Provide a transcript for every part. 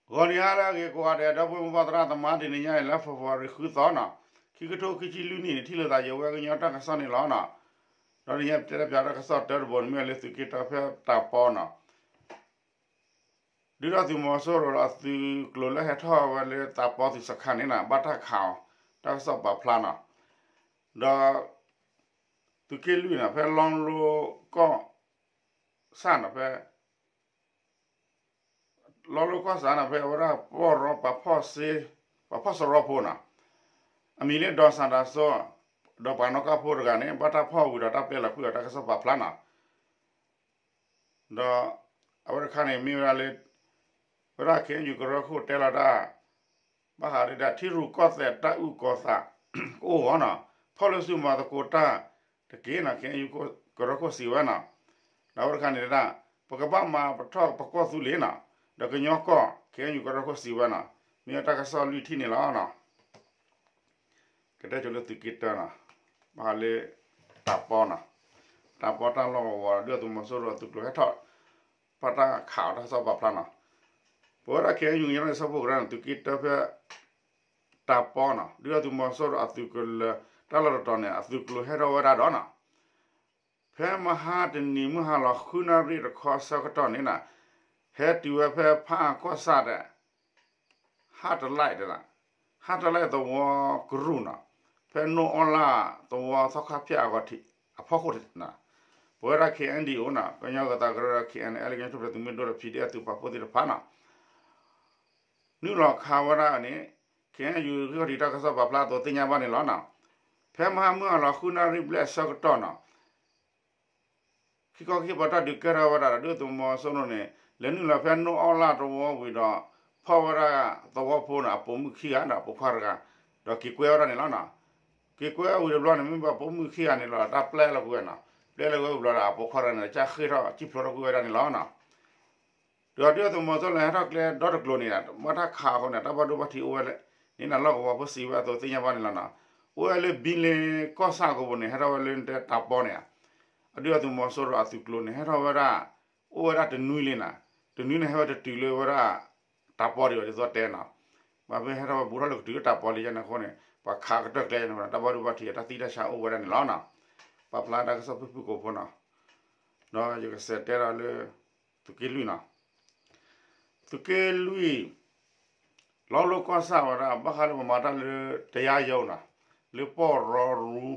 ဂီၤနံၤဟါလၢအဂ့ၤကိးဂၤဒဲး ဒီပုၢ်ဝဲၢ်မိၢ်ပၢ်သရၣ်သမါ တနံၤညါအံၤလၢ February ဃုသီနီၤ, ခံကထိခံဆံလွံၢ်နံၣ်န့ၣ် ထံၣ်လိာ်သးယဝဲကညီတၢ်ကစီၣ်န့ၣ်လီၤနီၤ. ဒီးတနံၤညါပတဲတၢ်ပၠးတၢ်ကစီၣ်တၢတဘိန့ၣ် မ့ၢ်လၢသုးက့တၢဖဲတၢ်ပီနီၤ, ဒုၣ်ဒါသုးမီၤစိရိၤဒီးအသုးကျိၤလၢဟဲထီၣ်ဝဲလၢတၢ်ပီသုးစခါန့ၣ်နီၤ ဘၣ်တၢ်ခးအီၤ တၢ်ကစီၣ်ပာ်ဖျါနီၤ, ဒီး သုးက့လွံၢ်နီၤ ဖဲလီလိကီၢ်ဆၣ်နီၤ ဖဲ လီလိကီၢ်ဆၣ်နီၤ ဖဲအဝဲဒၣ်ပီၢ်ရီပာ်ဖှိၣ်စ့ ပာ်ဖှိၣ်စရီဖိနီၤ, အမံၤလၢ ဒီးစၣ်ဒၤစိ ဒီးပှၤနီၣ်ကၢ်ဖိတဂၤန့ၣ် ဘၣ်တၢ်ဖီၣ်ဝံၤဒီးတၢ်ပျဲလီၤကွံာ်အီၤ တၢ်ကစီၣ်ပာ်ဖျါနီၤ. ဒီးအဝဲတခါန့ၣ်မ့ၢ်ဝဲဒၣ်လၢ ဝဲဒၣ် ခ့ၣ်အဲၣ်ယူၣ် ကရၢခိၣ်တဲလီၤတၢ် ဘၣ်ဃးဒၣ်ထံရူၢ်ကီၢ်သဲးတၢ်အုၣ်ကီၤသး ကအိၣ်ဂီၢ်နီၤ, ဖီၣ်လိာ်စုမၤသကိးတၢ်တက့ၢ်နီၤ ခ့ၣ်အဲၣ်ယူၣ် ကရၢခိၣ်စံးဝဲနီၤ. ဒီးအဝဲတခါန့ၣ်ဒၣ် ပကဘၣ်မၤပထီၣ်ပကီၢ်သူလ့ၤနီၤ, ဒီးကညီကီၢ် ခ့ၣ်အဲၣ်ယူၣ် ကရၢခိၣ်စံးဝဲနီၤ, မ့ၢ်ဝဲတၢ်ကစီၣ်လွံၢ်ထံၣ်န့ၣ်လီၤနီၤ. ကတဲဆိလၢသုးက့တၢနီၤ, ဘၣ်ဃးလၢ တၢ်ပီနီၤ, တၢ်ပီတၢ်လီၢ်ကဝီၤ ဒုၣ်ဒါသုးမီၤစိရိၤအသုးကျိၤဟဲထီၣ် ဘၣ်တၢ်ခးအီၤတၢ်ကစီၣ်ပာ်ဖျါနီၤ. ပဝဲဒၣ် ခ့ၣ်အဲၣ်ယူၣ် ကညီတၢ်ကစီၣ်ဖိကရၢန့ၣ် သုးက့တၢဖဲ တၢ်ပီနီၤ ဒုၣ်ဒါသုးမီၤစိရိၤအသုးကလၢၤ တၢ်လီၢ်တတီၤန့ၣ် အသုးကျိၤဟဲထီၣ်ဝဲဒၣ်ဒီးနီၤ ဖဲမဟါတနံၤမုၢ်ဟါလီၤ ဃုနၣ်ရံၣ်တခီဆၢကတီၢ်န့ၣ်နီၤ, ဟဲတုၤဝဲဖဲဖးအၣ်ကီၢ်ဆၣ်ဒီး ဟးတလဲၣ်ဒီး ဟးတလဲၣ်သဝီကရူၢ်နီၤ, ဖဲနိၣ်အီလၢ်သဝီသီခါဖၠၣ်အဂီၢ်ထံးအဖီခိၣ်န့ၣ်နီၤ, ပဝဲဒၣ် ခ့ၣ်အဲၣ်ယူၣ် နီၤ ကညီဂၤသးကရၢဒီး ခ့ၣ်အဲၣ်အဲၣ် ကညီထူၣ်ဖျဲးသုးမုၢ်ဒိၣ်ဒီး ပီၣ်ဒ့ၣ် အသုးပာ်ဖှိၣ်သ့ၣ်တဖၣ်နီၤ နုာ်လီၤခးဝဲဒၣ်န့ၣ် ခ့ၣ်အဲၣ်ယူၣ် ဂံၢ်ခီၣ်ထံးတၢ်ကစီၣ်ပာ်ဖျါအသိးသ့ၣ်ညါဘၣ်န့ၣ်လီၤနီၤ. ဖဲမဟါမုၢ်ဟါလီၤ ဃုနၣ်ရံၣ်ဘျဲၣ်အဆၢကတီၢ်နီၤ, ခံခီခံပီးတၢ်ဒုးကဲထီၣ်ဝဲဒၣ်ဒီး ဒုၣ်ဒါသုးမီၤစိရိၤန့ၣ် လဲၤနုာ်လီၤဖဲနိၣ်အီလၢ်တဝီဝံၤဒီး ဖီၣ်ဝဲဒၣ်သဝီဖိန့ၣ် အပိာ်မုၣ်ခံဂၤဒီးအပိာ်ခွါတဂၤ ဒီးက့ၤကွဲဝဲဒၣ်န့ၣ်လီၤနီၤ. က့ၤကွဲဝံၤတဘျီန့ၣ် မ့ၢ်ဘၣ်ပိာ်မုၣ်ခံဂၤန့ၣ်လီၤ တၢ်ပျဲလီၤကွံာ်ဝဲနီၤ, ပျဲလီၤကွံာ်ဝံၤတဘျီဒီး အပိာ်ခွါတဂၤန့ၣ် ကစၢ်ဃ့ၢ်ထီၣ် စံၣ်ဖျိးထီၣ်ကွံာ်ဝဲဒၣ်န့ၣ်လီၤနီၤ. ဒီးဒုၣ်ဒါသုးမီၤစိရိၤလဲၤဟဲထီၣ်ကျဲဒီတကျိၤန့ၣ် ဘၣ်တၢ်ခးအဃိန့ၣ် တၢ်ဘၣ်ဒိဘၣ်ထံးအိၣ်ဝဲလၢ န့ၣ်နီၤ လီၢ်ကဝီၤဖိစံးဝဲအသိးသ့ၣ်ညါဘၣ်န့ၣ်လီၤနီၤ. အိၣ်ဝဲလၢဘံလ့ကီၢ်ဆၣ်အပူၤန့ၣ် ဟဲထီၣ်ဝဲလၢတဲတၢ်ပီန့ၣ်ဧါ, အဒုၣ်ဒါသုးမီၤစိရိၤအသုးကျိၤန့ၣ် ဟဲထီၣ်ဝဲဒၣ် အိၣ်ဝဲဒၣ်တနွံလံနီၤ, တနွံန့ၣ် ဟဲဝဲတတုၤလၢဝဲဒၣ် တၢ်ပီဒံးဘၣ်ဒ်သိးတဲနီၤ. ဘၣ်မ့ၢ်ဟဲထီၣ်ဝဲဘူးထီၣ်လၢကတုၤလၢတၢ်ပီလံယါန့ၣ်အဃိန့ၣ် ပှၤခးကတၢၢ်ကျဲန့ၣ်အဃိန့ၣ် တၢ်ဘၣ်ဒိဘၣ်ထံးအတၢ်သံတၢ်ဆါအိၣ်ဝဲဒၣ်န့ၣ်လီၤနီၤ. ပာ်ဖျါတၢ်ကစီၣ်ဖုၣ်ဖုၣ်ကိာ်ဖိနီၤ, ဒီးယကစးတဲဒီးလၢ သုးက့လွံၢ်နီၤ, သုးက့လွံၢ် လီလိကီၢ်ဆၣ်ဝဲဒၣ် ဘၣ်ဃးလၢပမၤတၢ်လၢ တရားရုံးနီၤ, လၢပီၢ်ရီရူ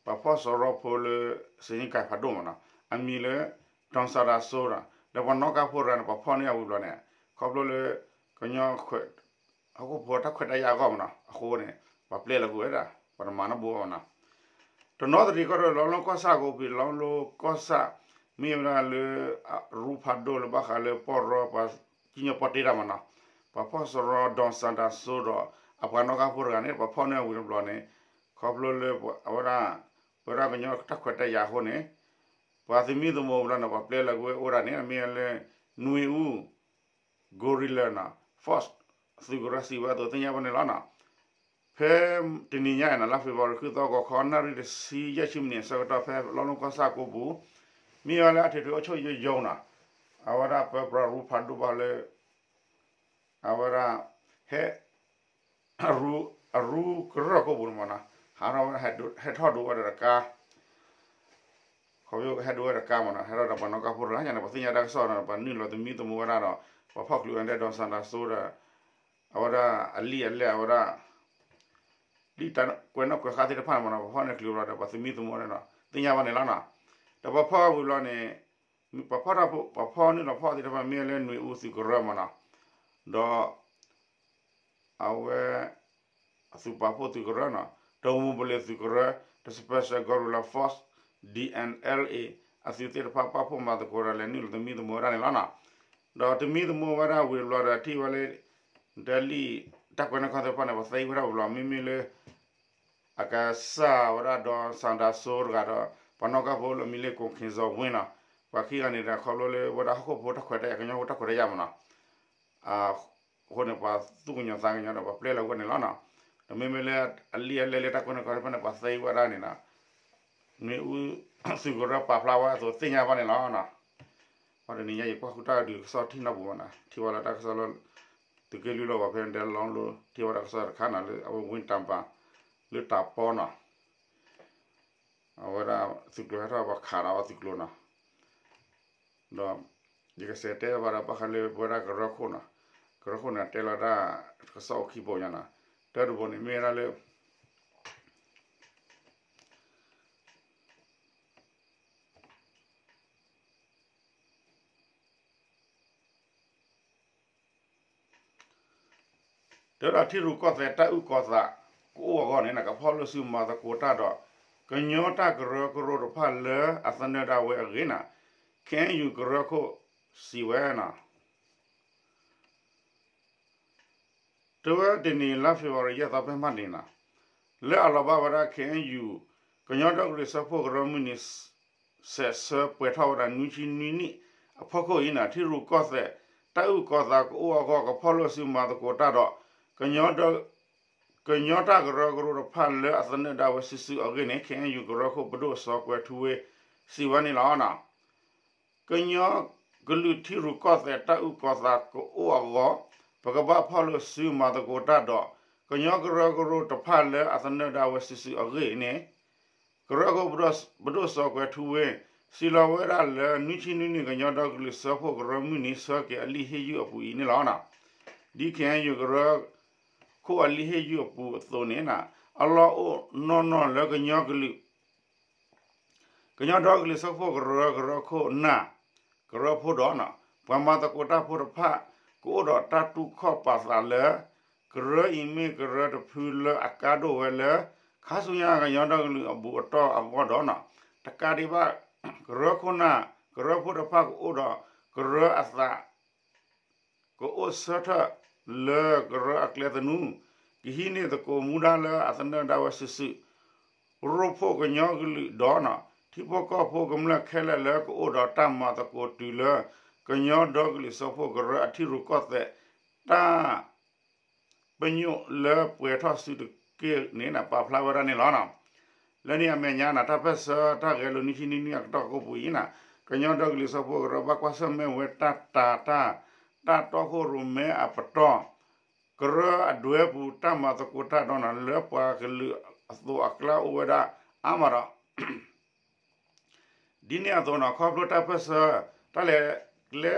ပှၤဖီၣ်စရီဖိလၢ စ့ၣ်ကၠံၣ်ကၣ်ဖးဒိၣ်မနီၤ, အမံၤလၢ ဒီးစၣ်ဒၤစိဒီး ဒီးပှၤနီၣ်ကၢ်ဖိတဂၤန့ၣ် ပှၤဖီၣ်န့ၢ်အဝံၤဘျီန့ၣ် ခီဖျိလၢ ကညီ ဟီၣ်ခိၣ်ဖိတၢ်ခွဲးတၢ်ယာ်အဂီၢ်မနီၤ, အဃိန့ၣ် ပှၤပျဲလီၤကွံာ်ဝဲဒၣ် ပှၤတမၤနီတဘိဘၣ်မနီၤ. တနီသရံၣ်ကီၢ်ရ့ၣ် လီလိကီၢ်ဆၣ်ကအိၣ်ဖှိၣ် လီလိကီၢ်ဆၣ် မ့ၢ်ဝဲဒၣ်လၢ ရူဖးဒိၣ်လၢဘၣ်ဃးလၢပီၢ်ရီ ပှၤကညီပီၢ်တ့တၢ်မနီၤ, ပှၤဖီၣ်စရီ ဒီးစၣ်ဒၤစိဒီး အပှၤနီၣ်ကၢ်ဖိတဂၤန့ၣ် ပှၤဖီၣ်န့ၢ်အဝံၤတဘျီန့ၣ် ခီဖျိလၢအဝဲဒၣ် ပဝဲဒၣ်ကညီတၢ်ခွဲးတၢ်ယာ်အဃိန့ၣ် ပှၤသမံသမိးဝံၤလီၤန့ၣ် ပှၤပျဲလီၤကွံာ်ဝဲအိၣ်ဒၣ်န့ၣ် မ့ၢ်လၢ နွံဦး ကိုရီးယားနီၤ force သုးကရၢစံးဝဲအသိးသ့ၣ်ညါဘၣ်န့ၣ်လီၤနီၤ. ဖဲတနံၤညါအံၤနီၤ လါ February ဃုသီ ဂီၤခီ နၣ်ရံၣ်တဆံယဲၢ်ဆံမံးနံးအဆၢကတီၢ် ဖဲလီလိကီၢ်ဆၣ်ကိးပူၤ မ့ၢ်ဝဲလၢအထွေထွေအုပ်ချုပ်ရေးရုံးနီၤ အဝဲဒၣ်ပၢပြးရူဖးဒိၣ်ဘၣ်လၢ အဝဲဒၣ် ဟဲ အရူ အရူကရၢၢ်ကိးပူၤန့ၣ်မနီၤ ဟးထီၣ်ဝဲ ဟဲထီၣ်ဒိးဝဲဒီးတကါ ခီဖျိဟဲဒိးဝဲတကါမနီၤ ဟဲထီၣ်ဒီးပှၤနီၣ်ကၢ်ဖိတဂၤညါန့ၣ် ပှၤသ့ၣ်ညါတၢ်ကစီၣ်ဒီး ပှၤနုာ်လီၤသမံသမိးဝဲဒၣ်ဒီး ပှၤဖီၣ်ချုးဝဲဒၣ်ဒီးစၣ်ဒၤစိဒီး အဝဲဒၣ်အလံာ်အလဲၢ်အဝဲဒၣ် ဒ်တၢ်ကွဲးနီၣ်ကွဲးဃါသ့ၣ်တဖၣ်န့ၣ်မနီၤ ပှၤဖီၣ်န့ၢ်ချုးဘျီဒီး ပှၤသမံသမိးဝဲဒၣ်ဒီး သ့ၣ်ညါဘၣ်န့ၣ်လီၤနီၤ. ဒီးပှၤဖီၣ်ဝံၤဘျီန့ၣ် ပှၤဖီၣ်တၢ်ဖိ ပှၤဖီၣ်နုာ်လီၤဖီၣ်သ့ၣ်တဖၣ်မ့ၢ်လၢနွံဦးသုးကရၢမနီၤ ဒီး အဝဲ အသုးပာ်ဖှိၣ်သုးကရၢနီၤ တမူပလ့ၤသုးကရၢ The Special Guerrilla Force ဒီအန်အယ်လ်အေ အသုးသ့ၣ်တဖၣ်ပာ်ဖှိၣ်မၤသကိးဒီးလဲၤနုာ်လီၤသမံသမိးဝဲဒၣ်န့ၣ်လီၤနီၤ. ဒီးသမံသမိးဝဲဒၣ်ဝံၤတဘျီဒီး ထံၣ်ဝဲလၢ တၢ်လံာ်တၢ်ကွဲးနီၣ်ကွဲးဃါသ့ၣ်တဖၣ်န့ၣ် ပှၤသံဝဲဒၣ်ဝံၤဘျီ မ့မ့ၢ်လၢ အကစၢ်ဝဲဒၣ်ဒီးစၣ်ဒၤစိတဂၤဒီး ပှၤနီၣ်ကၢ်ဖိလၢအမံၤလၢ ကိၣ်ခ့ၣ်စီၤဝ့နီၤ ပှၤခံဂၤန့ၣ်ဒီး ခီဖျိလၢဝဲဒၣ်ဟီၣ်ခိၣ်ဖိတၢ်ခွဲးတၢ်ယာ် ကညီဖိတၢ်ခွဲးတၢ်ယာ်မနီၤ အဃိန့ၣ် ပှၤသူၣ်ကညီၤသးကညီၤဒီး ပှၤပျဲလီၤကွံာ်န့ၣ်လီၤနီၤ. ဒီးမ့မ့ၢ်လၢအလံာ်အလဲၢ်လၢတၢ်ကွဲးနီၣ်ကွဲးဃါသ့ၣ်တဖၣ်န့ၣ် ပှၤသံဝဲဒၣ်န့ၣ်နီၤ နွံဦးသုးကရၢပာ်ဖျါဝဲအသိးသ့ၣ်ညါဘၣ်န့ၣ်လီၤနီၤ. ပှၤတနံၤညါအံၤကွၢ်ဃုာ်တၢ်ဒုးကစီၣ်ထံၣ်နီတပူၤဘၣ်နီၤ ထံၣ်ဝဲလၢတၢ်ကစီၣ်လၢ တ သုးက့လွံၢ်လီၤ ပှၤဖဲန့ၣ်တဲလီၤလိ ထံၣ်ဝဲဒၣ်ကစီၣ်တခါနီၤ လၢအဝဲ ဝ့ၢ်တၢ်ပၤ လၢတၢ်ပီနီၤ အဝဲဒၣ်သုးကျိၤဟဲထီၣ်ပှၤခးဒီးအသုးကျိၤနီၤ ဒီး ယကစးတဲဘၣ်ဒီးဘၣ်ဃးလၢပဝဲဒၣ်ကရၢခိၣ်နီၤ ကရၢခိၣ်န့ၣ်တဲလီၤတၢ် ကစီၣ်အိၣ်ခံဘိညါနီၤ တၢတဘိန့ၣ်မ့ၢ်ဝဲဒၣ်လၢ တဲဝဲဒၣ်ထံရူၢ်ကီၢ်သဲးတၢ်အုၣ်ကီၤသး ကအိၣ်အဂီၢ်န့ၣ် ကဖီၣ်လိာ်စုမၤသကိးတၢ်ဒီး ကညီတၢ်ကရၢကရိတဖၣ်လၢအသနၢၣ်ဒၣ်ဝဲအဂ့ၢ်နီၤ ခ့ၣ်အဲၣ်ယူၣ်ကရၢခိၣ်စံးဝဲနီၤ တဲဝဲတနံၤလါဖ့ၤဘြူၤအါရံၤ ယဲၢ်သီဖဲမဟါန့ၣ်နီၤ လၢအလီၤဘၣ်ဝဲဒၣ် ခ့ၣ်အဲၣ်ယူၣ် ကညီဒီကလုာ်စၢဖှိၣ်ကရၢမုၢ်နံၤ စဲးဆၢပှဲၤထီၣ်ဝဲဒၣ်နွံဆံနွံနံၣ်အဖီခိၣ်အံၤန့ၣ် ထံရူၢ်ကီၢ်သဲး တၢ်အုၣ်ကီၤသးကအိၣ်အဂီၢ် ကဖီၣ်လိာ်စုမၤသကိးတၢ်ဒီး ကညီတၢ်ကရၢကရိတဖၣ်လၢအသနၢၣ်ဒၣ်ဝဲစုာ်စုာ်အဂ့ၢ်န့ၣ် ခ့ၣ်အဲၣ်ယူၣ်ကရၢခိၣ်ပဒိၣ်စီၤကွဲၤထူဝ့ စံးဝဲန့ၣ်လီၤ. ကညီကလုာ်ထံရူၢ်ကီၢ်သဲးတၢ်အုၣ်ကီၤသးကအိၣ်အဂီၢ် ပကဘၣ်ဖီၣ်လိာ်စုမၤသကိးတၢ်ဒီး ကညီကရၢကရိတဖၣ်လၢအသနၢၣ်ဒၣ်ဝဲစုာ်စုာ်အဂ့ၢ်န့ၣ် ကရၢခိၣ်ပဒိၣ်စီၤကွဲၤထူဝ့ စံးလီၤဝဲဒၣ်လၢ နွံဆံနွံနံၣ်ကညီဒီကလုာ်စၢဖှိၣ်ကရၢမုၢ်နံၤဆၢက့ၤအလံာ်ဟ့ၣ်ယုၢ်အပူၤအံၤန့ၣ်လီၤ. ဒ်ခ့ၣ်အဲၣ်ယူၣ်ကရၢခိၣ်အလံာ်ဟ့ၣ်ယုၢ်အပူၤအသိးန့ၣ် အလီၢ်အိၣ်နီၢ်နီၢ်လၢကညီကလုာ် ကညီဒီကလုာ်စၢဖှိၣ်ကရၢ ကရၢခိၣ်နၢ် ကရၢဖိဒီး ပှၤမၤသကိးတၢ်ဖိတဖၣ် ကအိၣ်ဒီးတၢ်တူၢ်ခီၣ်ပာ်သးလၢ ကရၢအံၤမ့ၢ်ကရၢတဖုလၢအကါဒိၣ်ဝဲလၢ ခါဆူညါကညီဒီကလုာ်အဘူးအတံၢ်အဂီၢ်ဒီး တကးဒံးဘၣ် ကရၢခိၣ်နၢ် ကရၢဖိတဖၣ်ကအိၣ်ဒီး ကရၢအသး ကအိၣ်ဆၢထၢၣ်လၢကရၢအကျဲသနူ ကဟံးန့ၢ်သကိးမူဒါလၢအသနၢၣ်ဒၣ်ဝဲစုာ်စုာ် ရိဖှိၣ်ကညီကလုာ်ဒီး ထံဖိကီၢ်ဖိကမျၢၢ်ခဲလၢာ်လၢကအိၣ်ဒီးတၢ်မၤသကိးတုၤလၢ ကညီဒီကလုာ်စၢဖှိၣ်ကရၢအထံရူၢ်ကီၢ်သဲး တၢ် ပညိၣ်လၢပှဲၤထီၣ်စုတက့ၢ်န့ၣ် ပာ်ဖျါဝဲဒၣ်န့ၣ်လီၤ. လၢန့ၣ်အမဲာ်ညါန့ၣ် တၢ်ပၢၢ်ဆၢတၢ်ဂဲၤလိာ်နွံဆံနွံနံၣ်အကတီၢ်ခိၣ်ပူၤအံၤန့ၣ် ကညီဒီကလုာ်စၢဖှိၣ်ကရၢဘၣ်ကွၢ်ဆၢၣ်မဲာ်ဝဲတၢ်တၤတၢ် တၢ်တီခိၣ်ရိၣ်မဲအပတီၢ် ကရၢအဒွဲပူၤတၢ်မၤသကိးတၢ်ဒီးန့ၣ် လၢပှၤကလုာ်အသိးအကျါအိၣ်ဝဲဒၣ်အါမးဒီး ဒ်န့ၣ်အသိးန့ၣ် ခီဖျိတၢ်ပၢၢ်ဆၢ တၢ်လဲၤကျဲ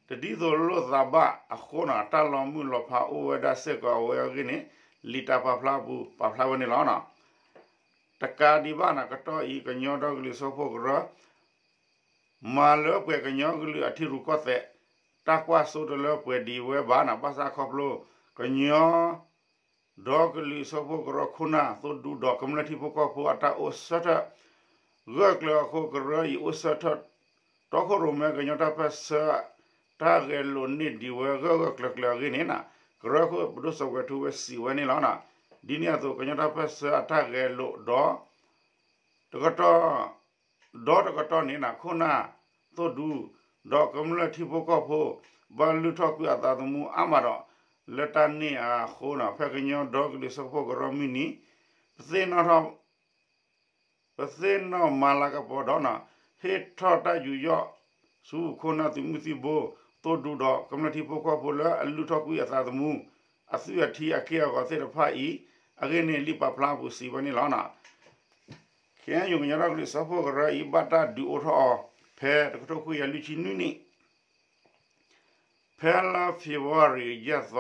တဒ်သိးလိာ်သးဘၣ်အဃိန့ၣ် တၢ်လီၤမုၢ်လီၤဖးအိၣ်ဝဲဒၣ်စ့ၢ်ကီးအဝဲအဂ့ၢ်န့ၣ် လံာ်တၢ်ပာ်ဖျါအပူၤ ပာ်ဖျါဝဲန့ၣ်လီၤ. တကးဒံးဘၣ်န့ၣ် ကတီၢ်အံၤ ကညီဒီကလုာ်စၢဖှိၣ်ကရၢ မၤလၢပှဲၤကညီကလုာ်အထံရူၢ်ကီၢ်သဲး တၢ်ကွၢ်စိတလၢပှဲၤဒံးဝဲဘၣ်န့ၣ် ဘၣ်ဆၣ်ခီဖျိ ကညီ ဒီကလုာ်စၢဖှိၣ်ကရၢခိၣ်နၢ်သိၣ်ဒူဒီးကမျၢၢ်ထံဖိကီၢ်ဖိအတၢ်အိၣ်ဆၢထၢၣ် ဂၢၢ်ကျၢၤအဃိ ကရၢအံၤအိၣ်ဆၢထၢၣ် တီခိၣ်ရိၣ်မဲကညီတၢ်ပၢၢ်ဆၢ တၢ်ဂဲၤလိာ်န့ၢ်ဒံးဝဲဂၢၢ်ဂၢၢ်ကျၢၤကျၢၤအဂ့ၢ်န့ၣ် ကရၢခိၣ်ပဒိၣ်စီၤကွဲၤထူဝ့စံးဝဲန့ၣ်လီၤ. ဒ်န့ၣ်အသိး ကညီတၢ်ပၢၢ်ဆၢအတၢ်ဂဲၤလိာ်ဒီး တကတီၢ် ဒီးတကတီၢ်န့ၣ် ခိၣ်နၢ်သိၣ်ဒူ ဒီးကမျၢၢ်ထံဖိကီၢ်ဖိ ဘၣ်လုၢ်ထီၣ်ကွံာ်အသးသမူအါမးဒီး လၢတၢ်န့ၣ်အဃိန့ၣ် ဖဲကညီဒီကလုာ်စၢဖှိၣ်ကရၢမုၢ်နံၤ ပသ့ၣ်နီၣ်ထီၣ် ပသ့ၣ်နီၣ်မၤလၤကပီၤဒီး ဟ့ၣ်ထီၣ်တၢ်ယူးယီၣ်ဆူခိၣ်နၢ်သုးမုၢ်သံၣ်ဘိ သိၣ်ဒူဒီးကမျၢၢ်ထံဖိကီၢ်ဖိလၢအလုၢ်ထီၣ်ကွံာ်အသးသမူ အသွံၣ်အထံအက့ၢ်အဂီၤသ့ၣ်တဖၣ်အံၤ အဂ့ၢ်န့ၣ် လံာ်ပာ်ဖျါအပူၤစံးဝဲန့ၣ်လီၤ. ခ့ၣ်အဲၣ်ယူၣ်ကညီဒီကလုာ်စၢဖှိၣ်ကရၢအံၤ ဘၣ်တၢ်ဒုးအိၣ်ထီၣ်အီၤ ဖဲတကထိခွံကယၤလွံၢ်ဆံနွံနံၣ် ဖဲလါဖ့ၤဘြူၤအါရံၤ ယဲၢ်သီဒီး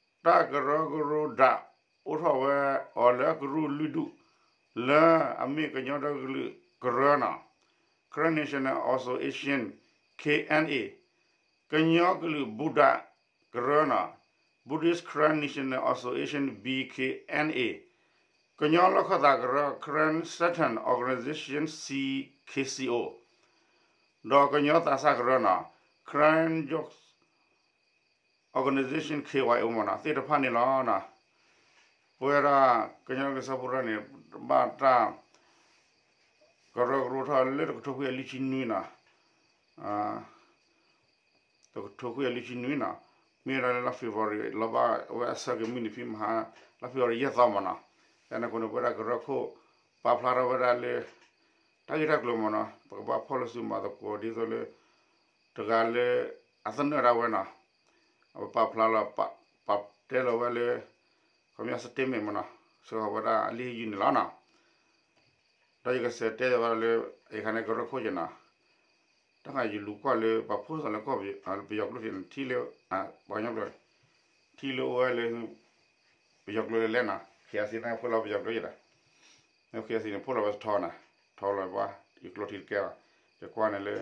ဘၣ်တၢ်ကရၢကရိ တၢ်ကရၢကရိဒၣ် အိၣ်ထီၣ်ဝဲအီၤလၢကရူၢ်လွံၢ်ဒူၣ် လၢအမ့ၢ်ကညီဒီကလုာ်ကရၢန့ၣ် Karen National Association, K N A, ကညီကလုာ်ဘူဒၤကရၢန့ၣ် Buddhist Karen National Association, B K N A, ကညီလီၢ်ခၢၣ်သးကရၢ Karen Sangtam Organization, C K C O, ဒီးကညီသးစၢ်ကရၢန့ၣ် Karen Youth Organization, K Y O မ့ၢ်န့ၣ် သ့ၣ်တဖၣ်န့ၣ်လီၤ. ပဝဲဒၣ်ကညီဒီကလုာ်စၢဖှိၣ်ကရၢန့ၣ် ဘၣ်တၢ် ကရၢကရိထီၣ်လၢတကထိခွံကယၤလွံၢ်ဆံနွံန့ၣ် တကထိခွံကယၤလွံၢ်ဆံနွံန့ၣ် မ့ၢ်ဝဲဒၣ်လၢလါဖ့ၤဘြူၤအါရံၤ လီၤဘၣ်ဝဲအဆၢက့ၤမုၢ်နံၤဖဲမဟါ လါဖ့ၤဘြူၤအါရံၤ ယဲၢ်သီမ့ၢ်န့ၣ် ဖဲန့ၣ်အဃိန့ၣ် ပဝဲဒၣ်ကရၢခိၣ် ပာ်ဖျါထီၣ်ဝဲဒၣ်လၢ တၢ်ဂ့ၢ်တၢ်ကျိၤမ့ၢ်နီၤ ပကဘၣ်ဖီၣ်လိာ်စုမၤသကိးဒ်သိးလၢ တဂၤလၢ အသနၢၣ်ဒၣ်ဝဲနီၤ အဝဲပာ်ဖျါလီၤ ပာ်တဲလီၤဝဲလၢ ခီပညီ statement မ့ၢ်နီၤ ဆှၢဃီၤဝဲဒၣ်လံာ်ဟ့ၣ်ယုၢ်န့ၣ်လီၤနီၤ ဒီးယကစးတဲဝဲဒၣ်လၢ ယခါန့ၣ်ကရၢခိၣ်က့ၤနီၤ တၢ်ဃးယလူၤကွၢ်လၢပှၤ post လၢကီၢ် ပယီၤကျိာ်န့ၣ် ထံၣ်လၢ ပှၤကညီကျိာ် ထံၣ်လၢအိၣ်ဝဲလၢ ပယီၤကျိာ်လဲၣ်လဲၣ်နီၤ ခ့အစံန့ၣ် ဖိလီၤပယီၤကျိာ်ယဲဒၣ် ခ့အစံန့ၣ် ဖိလီၤဝဲထီနီၤ ထီလီၤပှၤ ယကျိာ်ထံတကဲဘၣ် ယကွၢ်န့ၣ်လၢ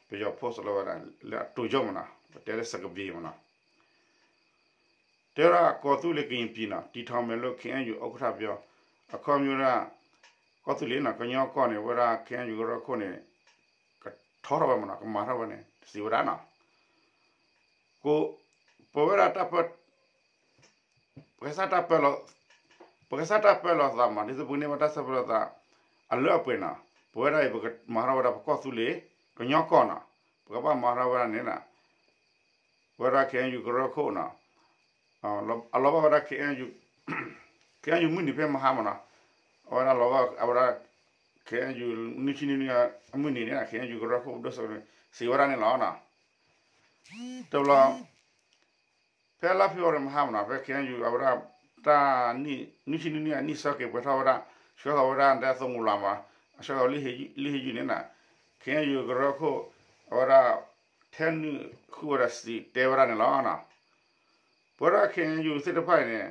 ပယီၤ post လီၤဝဲဒၣ် လၢအတိၤယိမ့ၢ်နီၤ ပတဲလၢစကဘံးမ့ၢ်နီၤ တဲဝဲဒၣ်ကီၢ်သူလ့ၤ ကရင်ပြည်နီၤ တည်ထောင်မယ်လို့ KNU ဥက္ကဋ္ဌပြော အခီပညီဝဲဒၣ် ကီၢ်သူလ့ၤနီၤ ကညီကီၢ်န့ၣ် ဝဲဒၣ် KNU ကရၢခိၣ်န့ၣ် ကထီထီၣ်ဝဲမ့ၢ်နီၤ ကမၤထီၣ်ဝဲန့ၣ် စံးဝဲဒၣ်နီၤ ကိး ပဝဲဒၣ်တၢ်ပၢ ပကစၢ်တၢ်ပၢလီၤ ပကစၢ်တၢ်ပၢလီၤသးမး ဒ်သိးပကန့ၢ်ဘၣ်တၢ်ဆၢပၢလီၤသး အလၢအပှဲၤနီၤ ပဝဲဒၣ်အံၤ ပကမၤထီၣ်ဝဲဒၣ်ပကီၢ်သူလ့ၤ ကညီကီၢ်နီၤ ပကဘၣ်မၤထီၣ်ဝဲဒၣ်န့ၣ်နီၤ ပဝဲဒၣ် KNU ကရၢခိၣ်နီၤ အလီၤဘၣ်ဝဲဒၣ် KNU မုၢ်နံၤဖဲမဟါမ့ၢ်နီၤ အဝဲဒၣ်လီၤဘၣ်အဝဲဒၣ် KNU နွံဆံနွံနံၣ်အမုၢ်နံၤန့ၣ် KNU ကရၢခိၣ်ဒိၣ်စိ စံးဝဲဒၣ်န့ၣ်လီၤနီၤ တဘျီ ဖဲလါဖ့ၤဘြူၤအါရံၤမဟါမ့ၢ်နီၤ ဖဲ KNU အဝဲဒၣ် တၢ် နွံဆံနွံနံၣ်အနံၣ်ဆၢက့ၤပှဲၤထီၣ်ဝဲဒၣ် ဆှၢဃီၤဝဲဒၣ်ဒ်သိးမူၤလၤမး အဆှၢဃီၤလံာ်ဟ့ၣ်ယုၢ်န့ၣ်နီၤ KNU ကရၢခိၣ် အဝဲဒၣ် ထဲနုာ်ဃုာ်ဝဲဒၣ်စံးတဲဝဲဒၣ်န့ၣ်လီၤနီၤ ပဝဲဒၣ် KNU သ့ၣ်တဖၣ်အံၤန့ၣ်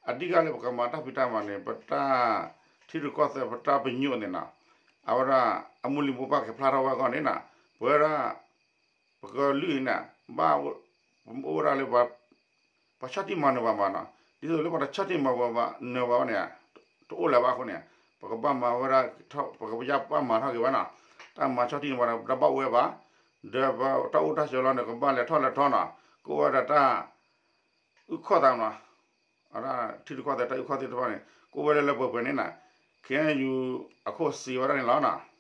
အဓိကလၢပကမၤတၢ်ဖံးတၢ်မၤန့ၣ် ပတၢ်ထံရူၢ်ကီၢ်သဲး ပတၢ်ပညိၣ်န့ၣ်နီၤ အဝဲဒၣ် အမူလံာ်မိၢ်ပှၢ်က့ၤဖျါထီၣ်ဝဲအဂီၢ်န့ၣ်နီၤ ပဝဲဒၣ် ပကလုၢ်အံၤန့ၣ် ဘၣ် ပအိၣ်ဝဲဒၣ်လၢ ပှၤဆီၣ်တံၢ်မၤနၢၤပှၤမးနီၤ ဒ်သိးလၢပှၤတဆီၣ်တံၢ်မၤနၢၤပှၤဘၣ်အဃိန့ၣ် တအိၣ်လၢၤဘၣ်အဃိန့ၣ် ပကဘၣ်မၤဝဲဒၣ် ပကဘၣ်မၤထီၣ်က့ၤဝဲနီၤ တၢ်မၤဆီၣ်တံၢ်မၤနၢၤပှၤတဘၣ်အိၣ်ဝဲဘၣ် ဒီးပတၢ်အိၣ်တၢ်ဆိးလီၤန့ၣ် ကဘၣ်လဲၤထီၣ်လဲၤထီနီၤ ကအိၣ်ဝဲဒၣ်တၢ် အုၣ်ခီၣ်သးမးနီၤ အဝဲဒၣ်ထံရူၢ်ကီၢ်သဲးတၢ်အုၣ်ခီၣ်သ့ၣ်တဖၣ်န့ၣ် ကအိၣ်ဝဲလၢလၢပှဲၤပှဲၤန့ၣ်နီၤ KNU အခိၣ်စံးဝဲဒၣ်န့ၣ်လီၤနီၤ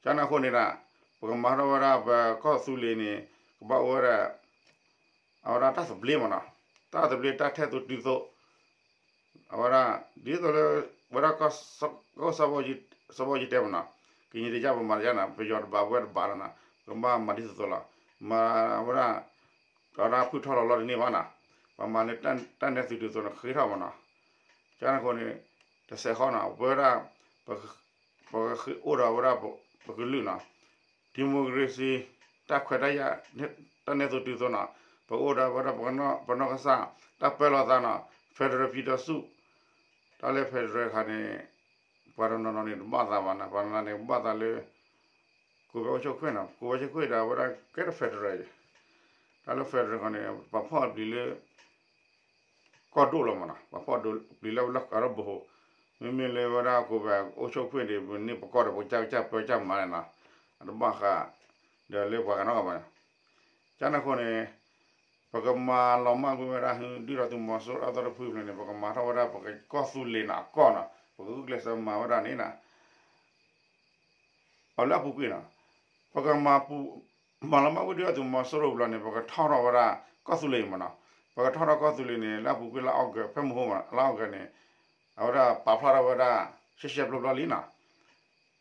ကန့ၣ်အဃိန့ၣ်ဒီး ပကမၤထီၣ်ဝဲဒၣ်ပကီၢ်သူလ့ၤန့ၣ် ကဘၣ်အိၣ်ဝဲဒၣ် အဝဲဒၣ်တၢ်သဘျ့မးနီၤ တၢ်သဘျ့တၢ်ထဲသိးတုၤသိး အဝဲဒၣ် ဒ်သိးလၢ ဝဲဒၣ်ကီၢ် ကီၢ်စၢဖှိၣ်ကၠံတဲမးနီၤ ကရင်တယၣ်ပမၤတယၣ်နီၤ ပယီၤတဘၣ်ဝဲတဘၣ်လီၤနီၤ ပကဘၣ်မၤဒ်သိးသိးလီၤ မၤဝဲဒၣ် အဝဲဒၣ်ဖုၣ်ထီၣ်လီၤလီၤတန့ၢ်ဘၣ်နီၤ ပမၤလၢတၢ်နဲၣ်သုးတုၤသိးန့ၣ်ဃ့ထီၣ်မးနီၤ ကန့ၣ်အဃိန့ၣ် တစဲးဃီနီၤ ပဝဲဒၣ် ပကဃ့အိၣ်ဒီးဝဲဒၣ်ပကလုာ်နီၤ democracy တၢ်ခွဲးတၢ်ယာ် တၢ်နဲၣ်သုးတုၤသိးနီၤ ပကအိၣ်ဒီးဝဲဒၣ်ပနီၢ်ကစၢ် တၢ်ပၢလီၤသးနီၤ federal ပြည်ထောင်စု တၢ်လၢ federal ခါန့ၣ် ပှၤတနီၤနီၤန့ၣ်တဘၣ်သးဘၣ်နီၤ ပှၤတနီၤန့ၣ်ဘၣ်သးလၢ ကိုယ်ပိုင်အုပ်ချုပ်ခွင့်နီၤ ကိုယ်ပိုင်အုပ်ချုပ်ခွင့်ဒီးအဝဲဒၣ်ကဲထီၣ် federal တၢ်လၢ federal ခါန့ၣ် ပှၤဖီၣ်အပျံၤလၢ ကီၢ်ဒိၣ်လီၤမးနီၤ ပှၤဖီၣ်အပျံၤလၢလီၢ်ကဒီးဘိ မ့မ့ၢ်လၢဝဲဒၣ် ကိုယ်ပိုင်အုပ်ချုပ်ခွင့်န့ၣ် ပန့ၢ်ပကီၢ်ဒီး ပကစၢ်ကစၢ်ပၢကစၢ်မၤန့ၣ်နီၤ အတဘၣ်ဃး ဒီးလၢပှၤကနီၣ်ကမး ကန့ၣ်အဃိန့ၣ် ပကမၤလီၤမၢ်ကွံာ်ဝဲဒၣ် ဒုၣ်ဒါသုးမီၤစိရိၤအသီတဖုဖဲန့ၣ် ပကမၤထီၣ်ဝဲဒၣ်ပကီၢ်သူလ့ၤန့ၣ်အကီၢ်နီၤ ပကဂုာ်ကျဲးစၢးမၤဝဲဒၣ်န့ၣ်နီၤ အလၢအပူၤကွံာ်နီၤ ပကမၤပူၤ မၤလီၤမၢ်ကွံာ်ဒုၣ်ဒါသုးမီၤစိရိၤဘျီန့ၣ် ပကထီၣ်ထီၣ်ဝဲဒၣ်ကီၢ်သူလ့ၤမးနီၤ ပကထီၣ်ထီၣ်ကီၢ်သူလ့ၤန့ၣ် လၢအပူၤကွံာ်လၢ August ဖဲမဟိမး လၢ August န့ၣ် အဝဲဒၣ်ပာ်ဖျါထီၣ်ဝဲဒၣ် ရှဲရှဲဘျီဘျီလံနီၤ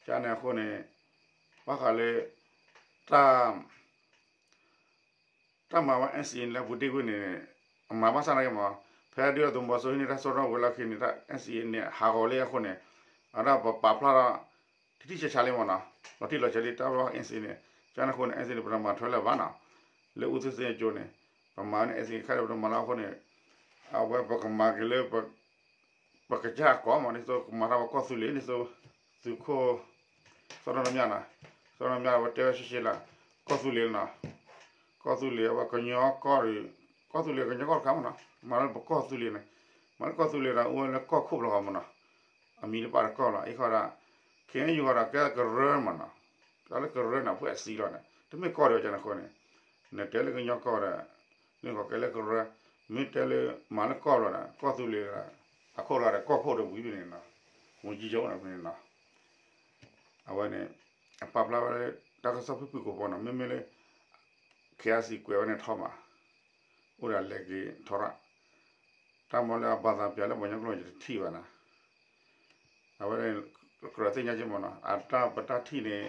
ကန့ၣ်အဃိန့ၣ် ဘၣ်ဃးလၢ တၢ် တၢ်မၤဝဲ NCA န့ၣ်လၢအပူၤတ့ၢ်ကွံာ်န့ၣ် အမၤဘၣ်ဆၣ်နာ်က့မး ဖဲဒုၣ်ဒါသုးမီၤစိရိၤဟံးန့ၢ်တၢ်စိတၢ်ကမီၤဝံၤလီၢ်ခံန့ၣ် တၢ် NCA န့ၣ် ဟးဂီၤလံအဃိန့ၣ် အဝဲဒၣ်ပပာ်ဖျါထီၣ် ထံထံဆးဆးလံမးနီၤ လီၤတံၢ်လီၤဆဲးလံတၢ်ဘၣ် NCA န့ၣ် ကန့ၣ်အဃိန့ၣ် NCA န့ၣ် ပတမၤထွဲလၢၤဘၣ်နီၤ လၢအူးသ့ၣ်စ့အကၠိန့ၣ် ပမၤန့ၣ် NCA ခါဒီးပတမၤလၢအဃိန့ၣ် အဝဲပကမၤက့ၤလၢ ပကစၢ်အကီၢ်မး ဒ်သိးကမၤတၢ်ပကီၢ်သူလ့ၤ ဒ်သိး သုးခိၣ် စီၤနီၢ်နီၢ်မၠၣ်နီၤ စီၤနီၢ်နီၢ်မၠၣ်ဝဲတဲဝဲရှဲရှဲလၢ ကီၢ်သူလ့ၤနီၤ ကီၢ်သူလ့ၤအဝဲကညီကီၢ် ကီၢ်သူလ့ၤကညီကီၢ်တခါမးနီၤ မၤလၢပကီၢ်သူလ့ၤန့ၣ် မၤလၢကီၢ်သူလ့ၤဒီးအိၣ်ဝဲလၢကီၢ်ခိၣ်ဘျီဃီမးနီၤ အမံၤတပၣ်တကီၢ်လီၤ အံၤဃီဒီး KNU ဃီဒီးကဲကရၢမးနီၤ ကဲလၢကရၢန့ၣ် ဖုၣ်အစံလီၤန့ၣ် တမ့ၢ်ကီၢ်ဒီးကန့ၣ်အဃိန့ၣ် နတဲလၢကညီကီၢ်ဒီး လၢကီၢ်ကဲလၢကရၢ မ့ၢ်တဲလၢမၤလၢကီၢ်ဘျီဒီး ကီၢ်သူလ့ၤဒီး အခိၣ်လီၤဒီးကီၢ်ခိၣ်ဒီးဝံၤဖဲန့ၣ်နီၤ ဝံၤယံၤယီၤန့ၣ်ဖဲန့ၣ်နီၤ အဝဲန့ၣ် အပာ်ဖျါဝဲလၢ တၢ်ကစီၣ်ဖုၣ်ဖုၣ်ကိာ်ဖိနီၤ မ့မ့ၢ်လၢ KIC ကွဲးဝဲန့ၣ်ထီမး အိၣ်ဒီးလဲၤက့ၤထီရၣ် တၢ်မၤလၢအဘၣ်သးပျးလၢပှၤကညီကျိာ်ယတထံၣ်ဘၣ်နီၤ အဝဲန့ၣ် ကြၢးသ့ၣ်ညါက့မ့ၢ်နီၤ, အတၢ်ပတၢ်ထံၣ်န့ၣ်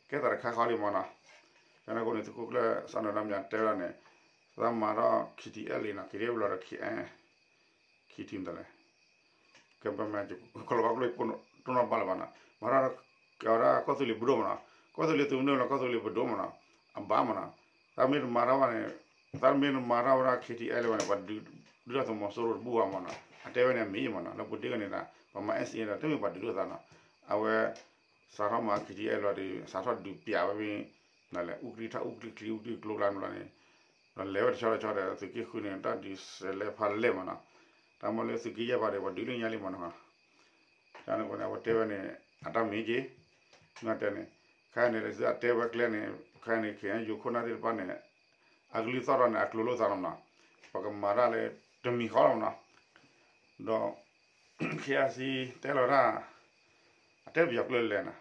ကဲသးတခါဃီလံမ့ၢ်နီၤ. ကန့ၣ်အဃိန့ၣ် သုးခိၣ်ကျၢၢ်စီၤနီၤဒၣ်မၠးတဲဝဲဒၣ်န့ၣ်, သးမၤထီၣ် K T L လံနီၤ, K T L လီၤဒီး K N ခံထံၣ်မတၤလဲၣ်, ကဲပမ့ၢ် ကလီၤဘၣ်ကျိၣ်တိၢ်နီၣ်ဘၣ်လၢၤဘၣ်နီၤ, မၤထီၣ် ကဝဲဒၣ်ကီၢ်သူလ့ၤပဒိၣ်မ့ၢ်နီၤ, ကီၢ်သူလ့ၤသုးမုၢ်ဒိၣ်လီၤ ကီၢ်သူလ့ၤပဒိၣ်မ့ၢ်နီၤ, အဘၣ်မ့ၢ်နီၤ, သးမ့ၢ်တမၤထီၣ်ဘၣ်န့ၣ်, သးမ့ၢ်တမၤထီၣ်ဝဲဒၣ် K T L လၢၤဘၣ်န့ၣ် ပှၤဒုးဒုးထီၣ်သုးမီၤစိရိၤတဘူၣ်ဘၣ်မ့ၢ်နီၤ, အတဲဝဲန့ၣ်အမ့ၢ်မ့ၢ်နီၤ, လၢပူၤတ့ၢ်ကန့ၣ်ဒၣ် ပှၤမၤ S A ဒီးတမ့ၢ်ပှၤဒုးဒိၣ်သးနီၤ, အဝဲ စးထီၣ်မၤ K T L လီၤဒီး စးထီၣ်ဒုးပျးဝဲမ့ၢ် နလဲၣ် အူကလံၤထၣ်အူကလံၤချံအူကလံၤကျိကျါမ့ၢ်လီၤန့ၣ်, ဒီးလဲၤဝဲတဆီတဆီဒီး သုးက့ဃုန့ၣ် တၢ်ဒုးစဲးလဲၤဖးလဲၢ်မ့ၢ်နီၤ, တၢ်မ့ၢ်လၢသုးက့ယဲၢ်ပၤဒီး ပှၤဒုးလၢညါလံမ့ၢ်နီၤ, တၢ်န့ၣ်အဃိန့ၣ် အဝဲတဲဝဲန့ၣ် အတၢ်မ့ၢ်က့ၤ, မ့ၢ်တဲန့ၣ်, ခဲအံၤန့ၣ် လၢသုအတဲဝဲကျဲန့ၣ် ခဲအံၤန့ၣ် ခဲအံၤယိၤခိၣ်နၢ်သ့ၣ်တဖၣ်န့ၣ် အကလုၢ်သီၣ်ထီၣ်န့ၣ် အကျိၤလိာ်သးလီၤမ့ၢ်နီၤ, ပကမၤတၢ်လၢတမံၤဃီလီၤမ့ၢ်နီၤ, ဒီး K I C တဲလီၤတၢ် အတဲပယီၤကျိာ်လဲၣ်နီၤ,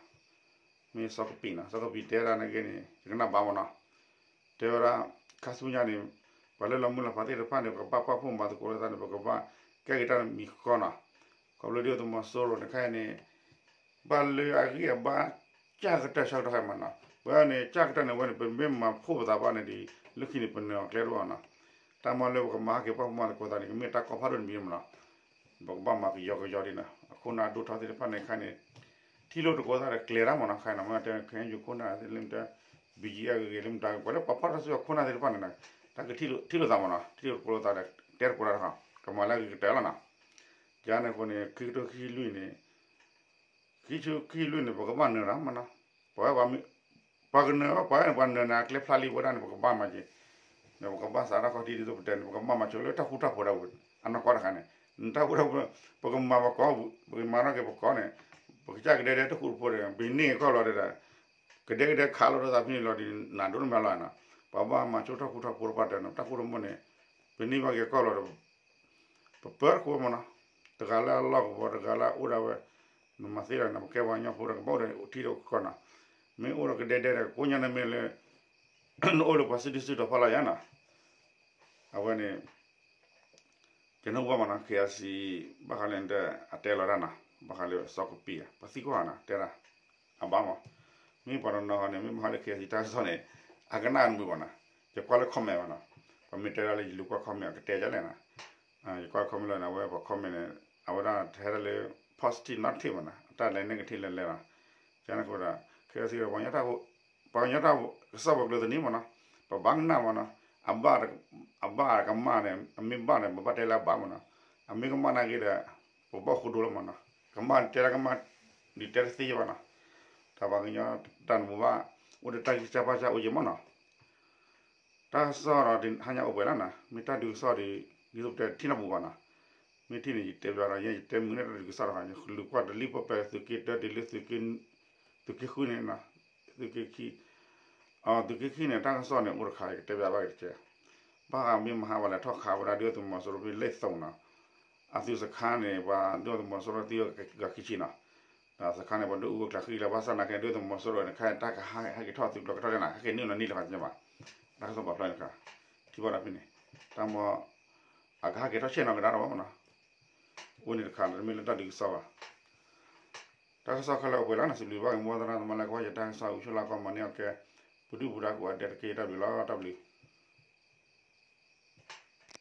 မ့ၢ်စီၤကပံးနီၤ, စီၤကပံးတဲဒၣ်န့ၣ်က့န့ၣ် ယကနၣ်ဘၣ်မ့ၢ်နီၤ, တဲဝဲဒၣ် ခါဆူညါန့ၣ် ပှၤလၢလီၤမုၢ်လီၤဖးသ့ၣ်တဖၣ်န့ၣ် ပကဘၣ်ပာ်ဖှိၣ်မၤသကိးလိာ်သးန့ၣ် ပကဘၣ်ကဲက့ၤတၢ်တမံၤဃီနီၤ, ခီဖျိဒ်သုးမီၤစိရိၤန့ၣ် ခဲအံၤန့ၣ် ဘၣ်လၢအဂံၢ်အဘါ ကၢ်ကတၢၢ်ဆၢကတီၢ်ခဲအံၤမ့ၢ်နီၤ, ပဝဲန့ၣ် ကၢ်ကတၢၢ်န့ၣ်ဝဲန့ၣ် ပမ့ၢ်မၤဖှိၣ်ပသးဘၣ်န့ၣ်ဒီး လၢခံန့ၣ် ပနၢၤအီၤကျဲတအိၣ်နီၤ, တၢ်မ့ၢ်လၢပကမၤဟဲက့ၤပာ်ဖှိၣ်မၤသကိးသးန့ၣ် ကမ့ၢ်တၢ်ကီဖးဒိၣ်တမံၤမ့ၢ်နီၤ ပကဘၣ်မၤကယီကယီဒ်နီၤ, အခိၣ်နၢ်ဒိၣ်ထီၣ်သ့ၣ်တဖၣ်န့ၣ် ခဲအံၤန့ၣ် ထံၣ်လိာ်သကိးသးဒီးကျဲၤတၢ်မ့ၢ်နီၤ, ခဲအံၤနီၤ မ့ၢ်တဲခဲအံၤယိၤခိၣ်နၢ်သ့ၣ်လၢမ့ၢ်တဲ ဘံယံအဂ့ၤဂ့ၤ လၢမ့ၢ်တၢ် ပှၤလၢပှၤဖီၣ်တၢ်စုအခိၣ်နၢ်သ့ၣ်တဖၣ်န့ၣ်နီၤ, တၢ်ကထံၣ်လိာ်သးမ့ၢ်နီၤ, ထံၣ်လိာ်သကိးလိာ်သးဒီး တဲသကိးတၢ်တခီ ကမၤလၢအဂ့ၤကတၢၢ်လီၤနီၤ, ယၤန့ၣ်အဃိန့ၣ် ခံကထိခံဆံလွံၢ်န့ၣ် ခံဆံခံလွံၢ်န့ၣ် ပကဘၣ်နၢၤတၢ်မ့ၢ်နီၤ, ပှၤဝဲ ပှၤကနၢၤ ပှၤဝဲန့ၣ် ပှၤနၢၤန့ၣ် အကျဲဖျါလံဝဲဒၣ်န့ၣ် ပကဘၣ်မၤက့ၤ, န့ၣ် ပကဘၣ်စးထီၣ်ခီၣ်ထံးဒ်သိးပတဲန့ၣ် ပကဘၣ်မၤဆိလၢတၢ်ဃူတၢ်ဖိးဒၣ်ဝဲ အနီၢ်ကီၢ်တခါန့ၣ်, တၢ်ဃူတၢ်ဖိး ပကမၤပကီၢ် ပကမၤထီၣ်က့ၤပကီၢ်န့ၣ်, ပကစၢ်ကဒဲဒဲတဃူတဖိးဒီး ပန့ၢ်ကီၢ်လီၤဒီး ကဒဲကဒဲခးလိာ်ဒီးသးဖဲန့ၣ်လီၤဒီး နးဒိၣ်တမံၤလီၤနီၤ, ပဘၣ်မၤဆိထီၣ်ဃူထီၣ်ဖိးတပှၢ်တၢၢ်နီၤ, တၢ်ဃူတဖိးန့ၣ် ပန့ၢ်ဘၣ်က့ၤကီၢ်လီၤဒီး ပပၢတခိၣ်မ့ၢ်နီၤ, တဂၤလၢအလီၢ်ကဝီၤ တဂၤလၢအအိၣ်ဒၣ်ဝဲ, နမၤသ့ဒီး နပကဲပှၤကညီဖိဒီး ကဘၣ်အိၣ်ဒီးထံဒီးကီၢ်နီၤ, မ့ၢ်အိၣ်ဒီးကဒဲဒဲဒီး ကိးညါန့ၣ်မ့ၢ်လၢ နအိၣ်လၢပှၤစုဒုစုတီၤဖီလာ်ယါနီၤ, အဝဲန့ၣ် ကနၢ်ဟူဘၣ်မ့ၢ်နီၤ K I C ဘၣ်ဃးလၢ အတဲလီၤတၢ်နီၤ ဘၣ်ဃးလၢစီၤကပံးဧါ ပှၤသံကွၢ်နီၤ တဲဒၣ် အဘၣ်မး, မ့ၢ်ပှၤတနီၤဃီန့ၣ် မ့ၢ်မၤဟါလၢ K I C တၢ်ကစီၣ်န့ၣ် အကနၣ်တမုာ်ဘၣ်နီၤ, ယကွၢ်လၢ comment ဘၣ်နီၤ, ပှၤမ့ၢ်တဲဒၣ်လၢယလူၤကွၢ် comment အကတဲဒ်လဲၣ်နီၤ, ယကွၢ် comment လၢန့ၣ် အဝဲပှၤ comment န့ၣ် အဝဲဒၣ်တဟဲဒၣ်လၢ positive နီတထံၣ်ဘၣ်နီၤ, အတၢ်လဲၤ negative လဲၤလဲၤနီၤ, ကန့ၣ်အဃိဒီး K I C ဒီး ပှၤကညီတၢ်ကစီၣ်ပှၤကျၢၤသနံၤမ့ၢ်နီၤ, ပဘၣ်ကနၣ်မ့ၢ်နီၤ, အဘၣ် အဘၣ်ကမၣ်န့ၣ် အမ့ၢ်ဘၣ်န့ၣ် ပဘၣ်တဲလၢအဘၣ်မ့ၢ်နီၤ, အမ့ၢ်ကမၣ်နာ်က့ဒီး ပဘၣ်ဃိဒိလီၤမ့ၢ်နီၤ, ကမၣ်တဲလၢကမၣ် ဒုးတဲတသ့ဘၣ်နီၤ, တၢ်ပှၤကညီတၢ်နမူဘၣ် အိၣ်ဒီးတၢ်ဂံၢ်စၢ်ဘါစၢ်အိၣ်ယံၤမ့ၢ်နီၤ, တၢ်ကစီၣ်ဒီးဟါညါအိၣ်ပှဲၤလီၤနီၤ, မ့ၢ်တၢ်ဒုးကစီၣ်ဒီး ဒ်သိးပတဲထံၣ်နီတပူၤဘၣ်နီၤ, မ့ၢ်ထံၣ်န့ၣ် ယတဲဘၣ်ဒီး ယဲယတဲမုာ်န့ၢ်တၢ်ဒုးကစီၣ်တခါ ယလူၤကွၢ်တလံၣ်ပီၣ်ပဲသုးက့တၢတုၤလၢ သုးက့ဃုန့ၣ် သုးက့ခံ သုးက့ခံန့ၣ် တၢ်ကစီၣ်န့ၣ် အိၣ်တခါ ယကတဲဘၣ်ဘၣ်က့ၤတကဲ, ဘၣ်ဃးမ့ၢ်မဟါဘၣ်လဲၤထီၣ်ခးဝဲဒၣ်ဒုၣ်ဒါသုးမီၤစိရိၤဖဲလ့ၣ်သိးနီၤ, အသုးစခါန့ၣ် ပှၤဒုၣ်ဒါသုးမီၤစိရိၤသံဂၤခံဆံနီၤ, ဒီးစခါန့ၣ် ပှၤဒုးအူအကျးဃံလၢ ဘၣ်ဆၣ်နာ်က့ဒုၣ်ဒါသုးမီၤစိရိၤန့ၣ် ခဲအံၤတၢ်ကဟဲက့ၤထီၣ်သုးကျိၤကထီၣ်န့ၣ် ဟဲက့ၤန့ၢ်နီၤနံၣ်လၢၤဘၣ်ဘၣ်, တၢ်ကစီၣ်ပာ်ဖျါန့ၣ်တခါ, ထံၣ်ဘၣ်ဒီးဖဲန့ၣ်, တၢ်မ့ၢ် အကဟဲက့ၤထီၣ်ဆဲးနီၤကဒါဒီးဘၣ်မ့ၢ်နီၤ, အိၣ်န့ၣ်တခါ တမ့ၢ်လၢတၢ်ဒုးကစီၣ်ဘၣ် တၢ်ကစီၣ်ခဲလၢာ်အိၣ်ပှဲၤလီၤနီၤ, စံးဘျုးဘၣ်က့ၤ မ်သရၣ်သမါလၢကွၢ်ယတၢ်ကစီၣ် ဂုာ်ဆိလၢ်ကီမၤန့ၢ်အီၤကဲ, ပဒုၣ်ပဒါကိးဂၤဒဲးတက့ၢ် တၢ်ဘျုးလီၤ တၢ်ဘျုး